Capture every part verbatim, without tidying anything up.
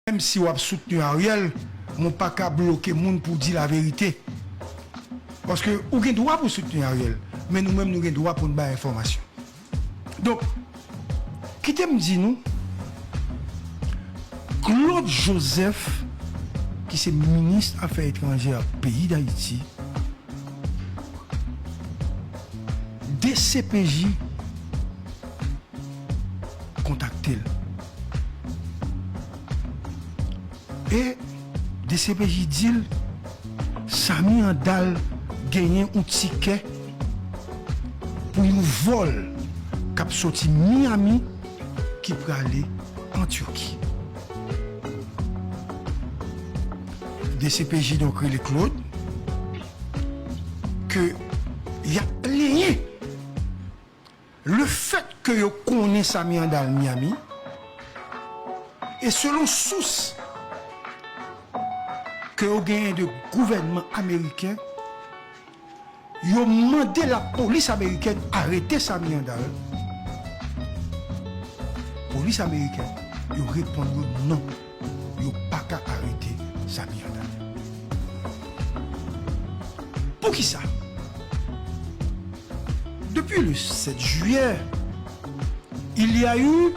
menm si w ap soutni Ariel, mwen pa ka bloke moun pou di laverite. Paske ou gen dwa pou soutni Ariel, men nou menm nou gen dwa pou n bay enfòmasyon. Donk, kite m di nou, Claude Joseph, ki se minis afè etranjè peyi Dayiti, D C P J kontakte l. E D C P J di l, Samy Handal genyen yon tikè pou yon vòl k ap soti Miami ki prale an Tiki. D C P J donk rele Claude ke y ap plenyen le fèt ke yo konnen Samy Handal Miami, e selon sous ke yo genyen de gouvènman ameriken, yo mande lapolis amerikèn arete Samy Handal. Polis amerikèn, yo reponn yo non, yo pa ka arete Samy Handal. Poukisa? Depuis le sept juillet, il y a eu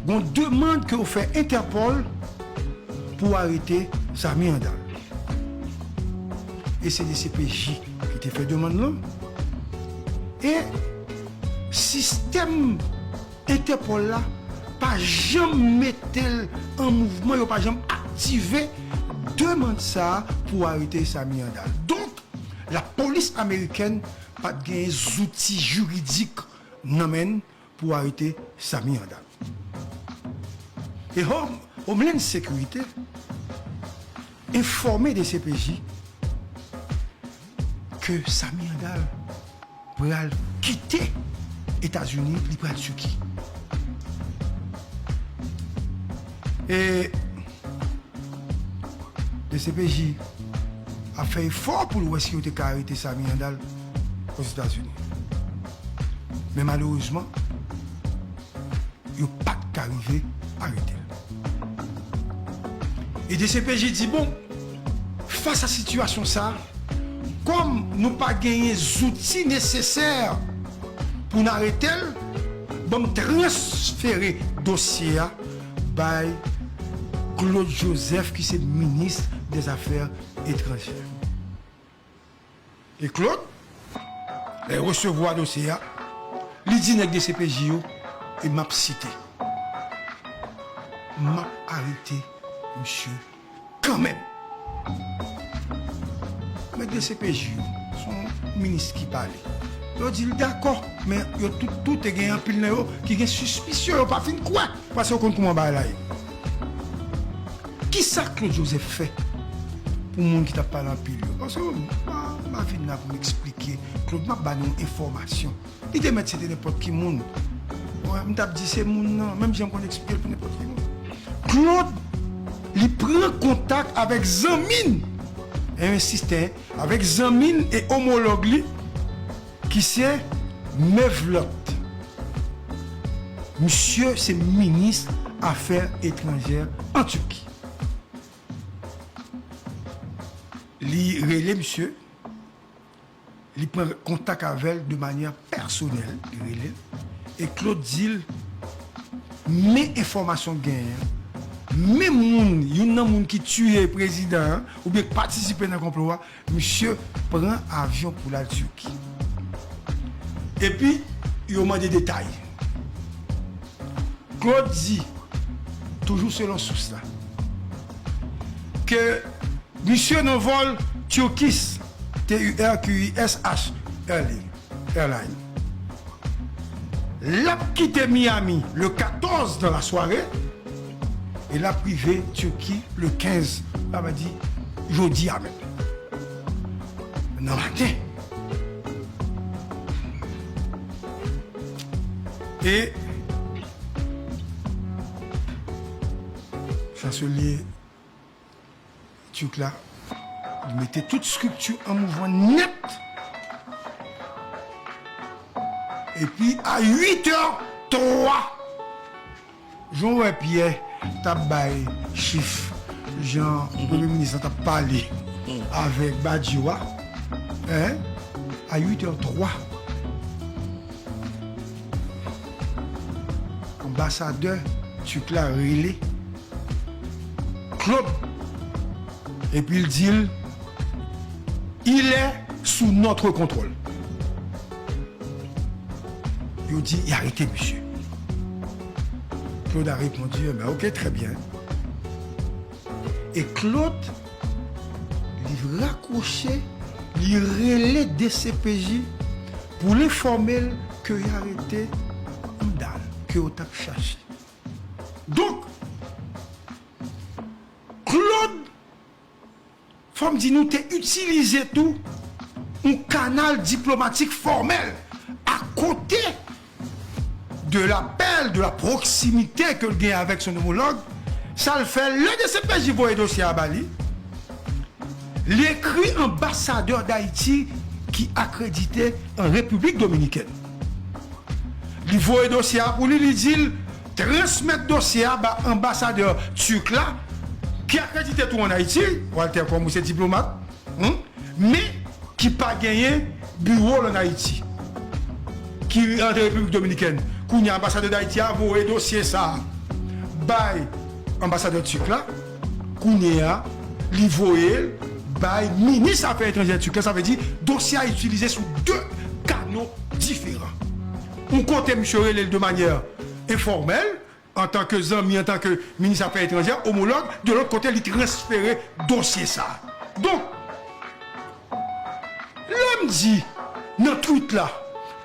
yon demann ke yo fè Interpol pou arete Samy Handal. E se D C P J ki te fè demann lan. E sistèm Interpol la pa janm mete l an mouvman, yo pa janm aktive demann sa a pou arete Samy Handal. Donk, lapolis amerikèn pa t genyen zouti jiridik nan men l pou arete Samy Handal. E Hom-, Homeland Security enfòme D C P J ke Samy Handal pral kite Etazini, li pral Tiki. E D C P J ap fè efò pou l wè si yo te ka arete Samy Handal Ozetazini. Men malerezman, yo pa t ka rive arete l. E D C P J di, bon, fas a sitiyasyon sa, kòm nou pa genyen zouti nesesè pou n arete l, ban m transfere dosye a bay Claude Joseph, ki se minis dèzafè etranjè. E Claude, lè l resevwa dosye a, li di nèg D C P J yo, e m ap site, m ap arete misye kanmenm. Nèg D C P J yo, se yon minis ki pale. Yo di l dakò, men yo tout, tout te gen anpil nan yo ki gen sispisyon, yo pa fin kwè, paske yo konn kòman bagay la ye. Kisa Claude Joseph fè pou moun ki t ap pale anpil yo? Paske m pa, m pa vin la pou m eksplike Claude, m ap ba nou enfòmasyon. Li te mèt site nenpòt ki moun. Wè, m t ap di se moun nan, menm jan m konn eksplike l pou nenpòt ki moun. Claude, li pran kontak avèk zanmi n, e m ensiste, avèk zanmi n e omològ li, ki se Mevlut. Misye se minis afè etranjè an Tiki. Li rele misye, li pran kontak avè l de manyè pèsonèl, li rele l, e Claude di l, men enfòmasyon w genyen an, men moun, youn nan moun ki tiye prezidan an, oubyen k patisipe nan konplo a, misye pran avyon pou l al Tiki. Epi, yo mande detay. Claude di, toujou selon sous la, ke misye nan vòl Turkish, T U R Q I S H Airline. L ap kite Miami le katòz nan lasware e l ap rive Tiki le kenz, sa vle di jodi a menm, nan maten. E Chanselye Turk la, li mete tout estrikti an mouvman nèt. Epi a uit è twa, jan w wè Pyè, T ap bay chif jan premye minis lan t ap pale avèk Badio a, en, a uit è twa, anbasadè Turk la rele Claude epi l di l, il est sous notre contrôle. Yo di, arete misye. Claude a reponn, eh ben, ok, très bien. E Claude, li rakwoche, li rele D C P J pou l enfòme l ke y arete Andal, ke yo t ap chache. Donk, Claude, fò m di nou, te itilize tou yon kanal diplomatik fòmèl akote de lapèl, de la pwoksimite ke l gen avèk son omològ, sa l fè, lè D C P J voye dosye a ba li, li ekri anbasadè Dayiti ki akredite an Repiblik Dominikèn. Li voye dosye a pou li, li di l transmèt dosye a ba anbasadè Turk la, ki akredite tou ann Ayiti, Walter, kòm ou se diplomat, hmm, men ki pa genyen biwo l ann Ayiti, ki antre Repiblik Dominikèn. Kounye a, anbasadè Dayiti a voye dosye sa a bay anbasadè Turk la. Kounye a, li voye l bay minis afè etranjè Turk la. Sa vle di, dosye a itilize sou de kano diferan. Yon kote, misye rele l de manyè enfòmèl, antanke zanmi, antanke minis afè etranjè, omològ, de lòt kote, li transfere dosye sa a. Donk, lè m di nan tweet la,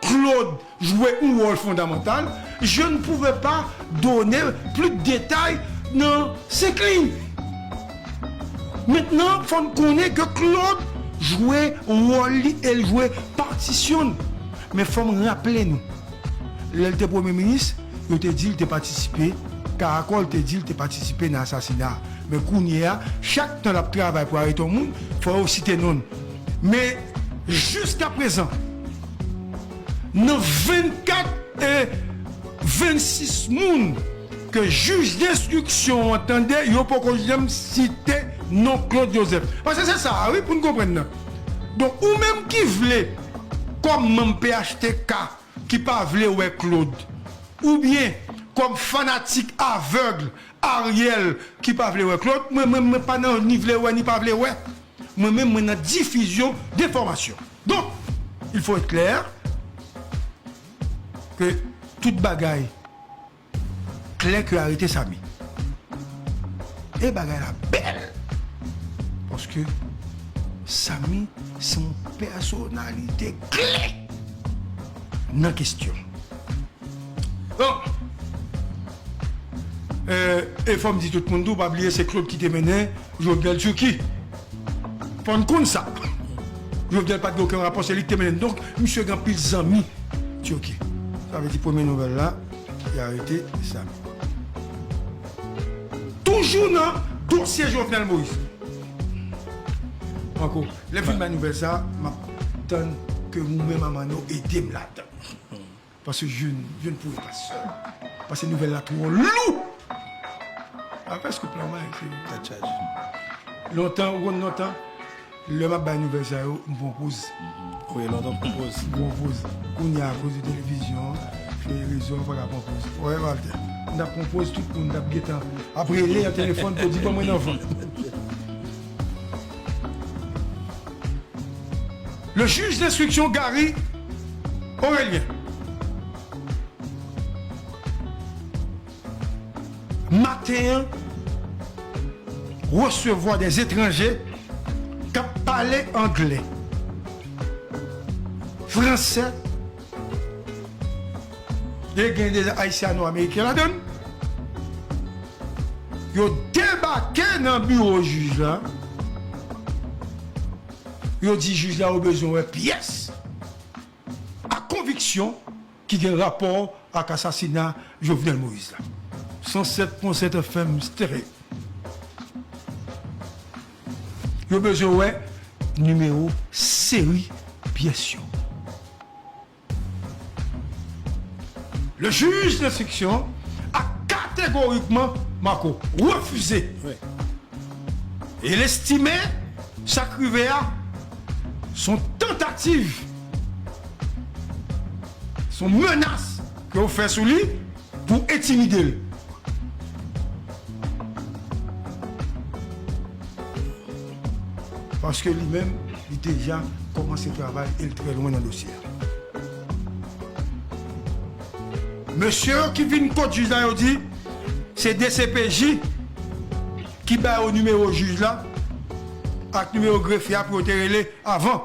Claude jwe yon wòl fondamantal, je ne pouvais pas donner plus de détails nan senk liy. Mentnan, fò n konnen ke Claude jwe wòl li e l jwe patisyon l. Men fò m raple nou, lè l te premye minis, yo te di l te patisipe, Karakòl te di l te patisipe nan asasina a. Men kounye a, chak tan l ap travay pou arete yon moun, fò yo site non l. Men, jiskaprezan, nan vennkat e vennsis moun ke jij denstriksyon an tande, yo poko janm site non Claude Joseph. Paske se sa a, wi, pou n konprann nan. Donk, ou menm ki vle, kòm manm P H T K, ki pa vle wè Claude, oubyen kòm fanatik avèg Ariel ki pa vle wè Claude, mwen menm, mwen pa nan ni vle wè, ni pa vle wè. Mwen menm, mwen nan difizyon de enfòmasyon. Donk, il faut être clair que tout bagay klè ke arete Samy. E bagay la bèl. Paske Samy se yon pèsonalite kle nan kesyon. Bon. Euh, e fò m di tout moun tou, pa bliye se Claude ki te mennen Jovenel Turquie. Fò n konn sa. Jovenel pa t gen okenn rapò, se li ki te mennen l. Donk, misye gen anpil zanmi Turquie. Sa vle di premye nouvèl la, y arete Samy. Toujou nan dosye Jovenel Moïse. Ankò, lè m fin bay nouvèl sa, m ap tann ke ou menm Amano ede m ladan. Paske je, je ne pourrai pas seul. Paske nouvèl la twò lou. Apre scoop la, mwen, se tèt chaje. Lontan, ou konn lontan, lè m ap bay nouvèl sa yo, m pran poz. Wi, lontan pran poz. M pran poz. Kounye a, akoz de televizyon, se rezo, pa ka pran poz. Wè, Walter, m t ap pran poz, tout moun t ap gentan ap rele nan telefòn pou di, "Ban mwen nan van." Le juge d'instruction Gary Aurélien, maten an, resevwa de etranje k ap pale anglè, fransè, e gen de Ayisyano-Ameriken ladan l. Yo debake nan biwo jij la. Yo di jij la yo bezwen wè pyès a konviksyon ki gen rapò ak asasina Jovenel Moïse la. San sèt pwen sèt F M stereo. Yo bezwen wè nimewo seri pyès yo. Le juge d'instruction a kat kategorikman, Marco, refize. Wi. E l estime sa k rive a s on tantativ, s on menas ke yo fè sou li pou entimide l. Paske li menm, li deja kòmanse travay e l trè lwen nan dosye a. Mesye yo ki vin kot jij la, yo di se D C P J ki ba yo nimewo jij la ak nimewo grefye a pou yo te rele avan.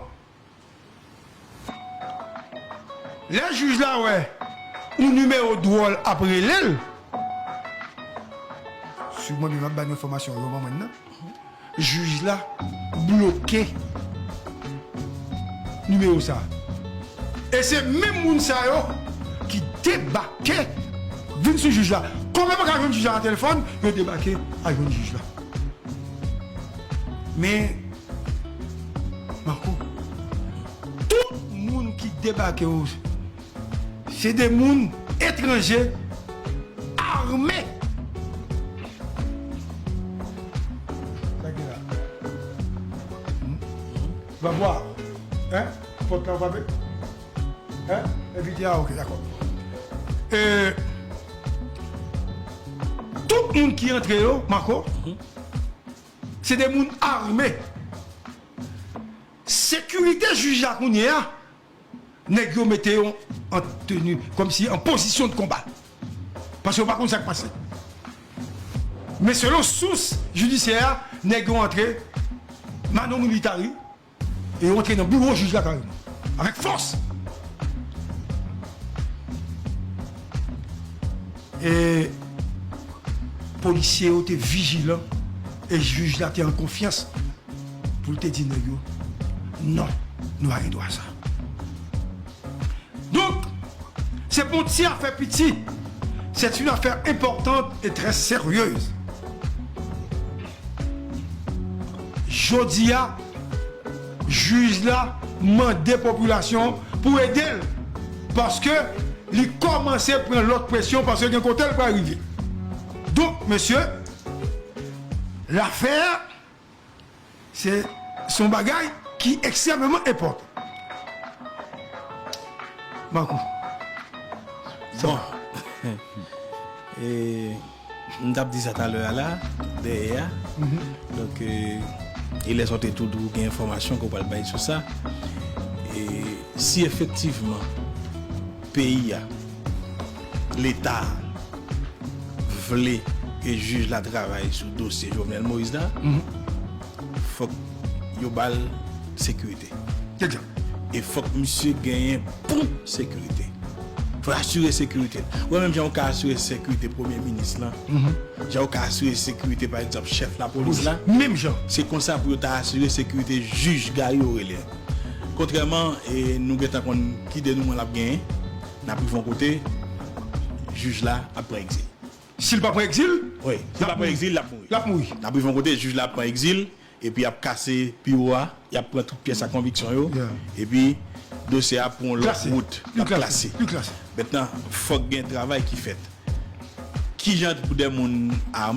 Lè jij la wè yon nimewo dwòl ap rele l, si mwen menm ap ba nou enfòmasyon yo, manman nan, jij la bloke nimewo sa a. E se menm moun sa yo ki debake vin sou jij la. Kòm yo pa ka jwenn jij la nan telefòn, yo debake al jwenn jij la. Men, Marco, tout moun ki debake yo, se de moun etranje ame. Sa gen la? Hmm? Va voir. Hein? Pòt la frape? Hein? Envite a, ok, dakò. E tout moun ki antre yo, Marco, se de moun ame. Sekirite jij la kounye a, nèg yo mete yo an teni, kòmsi an pozisyon de konba. Paske yo pa konn sa k pase. Men selon sous jidisyè a, nèg yo antre mano militari e yo antre nan biwo jij la kareman, avèk fòs. E polisye yo te vijilan e jij la te an konfyans pou l te di nèg yo, non, nou pa gen dwa sa. Donk, se pa yon ti afè piti, c'est une affaire importante et très sérieuse. Jodi a, jij la mande popilasyon pou ede l, paske li kòmanse pran lòt presyon, paske gen kote l pral rive. Donk, mesye, lafè a, se, se yon bagay ki ekstrèmeman enpòtan. Marco. Bon. E, m t ap di sa talè a la, dèyè a. Donk, e, e lè sa w te tou di w gen enfòmasyon ke w pral bay sou sa. E si efektivman peyi a, Leta a vle ke jij la travay sou dosye Jovenel Moïse la, fòk yo ba l sekirite. Egzak. E fòk misye genyen pon sekirite. Fòk asire sekirite l. Ou wè menm jan ou ka asire sekirite premye minis lan, jan ou ka asire sekirite, pa egzanp, chèf lapolis la. Menm jan. Se konsa pou yo ta asire sekirite jij Garry Orélien. Kontrèman, e, nou gentan konn ki denouman l ap genyen, n ap rive yon kote, jij la ap pran egzil. Si l pa pran egzil, wi, si l pa pran egzil, l ap mouri. L ap mouri. N ap rive yon kote, jij la ap pran egzil, epi y ap kase biwo a, y ap pran tout pyès a konviksyon yo, epi dosye a pran yon lòt wout, l ap klase. Mentnan, fòk gen travay ki fèt. Kijan pou de moun ame